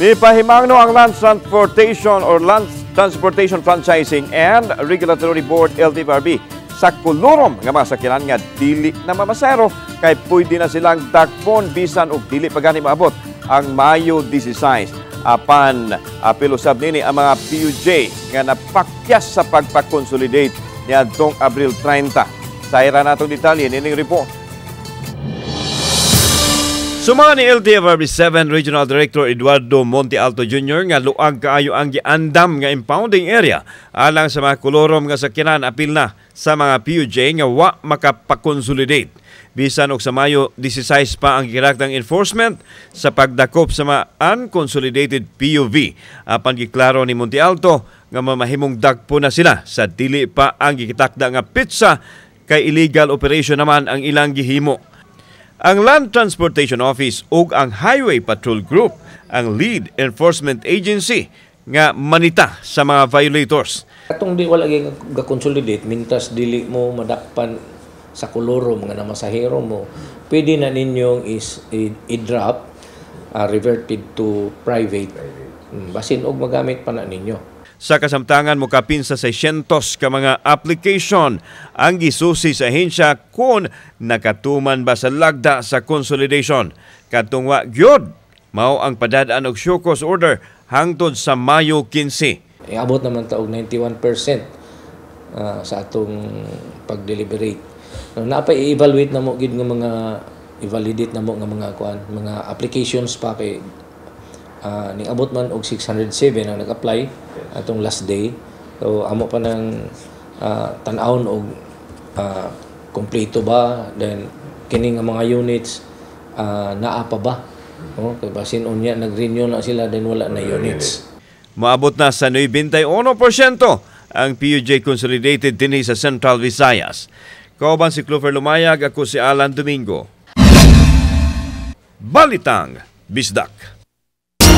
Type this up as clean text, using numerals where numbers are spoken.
Nipahimangno ang Land Transportation or Land Transportation Franchising and Regulatory Board, LTFRB, sa kolorom nga mga sakyanan nga dili na mamasahero kay pwede na silang dakpon bisan og dili pa gani maabot ang Mayo 16. Apan apil usab nini ang mga PUJ nga napakyas sa pagpa-consolidate niadtong Abril 30. Sayra natong detalye nining report. Sumala ni LTFRB 7 Regional Director Eduardo Monte Alto Jr. nga luag kaayo ang giandam nga impounding area alang sa mga kolorom nga sakyanan, apil na sa mga PUJ nga wa makapakonsolidate. Bisan og sa Mayo 16 pa ang girakdang enforcement sa pagdakop sa mga unconsolidated PUV. Apan giklaro ni Monte Alto nga mamahimong dagpo na sila sa dili pa ang gikitakda nga petsa kay illegal operation naman ang ilang gihimo. Ang Land Transportation Office ug ang Highway Patrol Group ang lead enforcement agency nga manita sa mga violators. Atong di wala gyud ga-consolidate, mintas dili mo madakpan sa kolorom nga namasahero mo, pwede na ninyong is i-drop, reverted to private. Basin og magamit pa na ninyo. Sa kasamtangan, mokapin sa 600 ka mga application ang gisusi sa ahensya kung nakatuman ba sa lagda sa consolidation. Katong wa gyud, mao ang padadaan og show cause order hangtod sa Mayo 15. Iabot naman ta og 91% sa atong pag-deliberate. No, naa pa i-evaluate na mo gid nga mga i-validate na mo nga mga kuan, mga applications pa kay ning abot man og 607 ang nag-apply atong last day. So amo pa nang tan-awon og kompleto ba, then kini nga mga units naa pa ba? Oh, kay basin unya nag-renew na sila, then wala na units. Moabot na sa 91% ang PUJ consolidated dinhi sa Central Visayas. Kauban si Clover Lumayag, ako si Alan Domingo. Balitang Bisdak.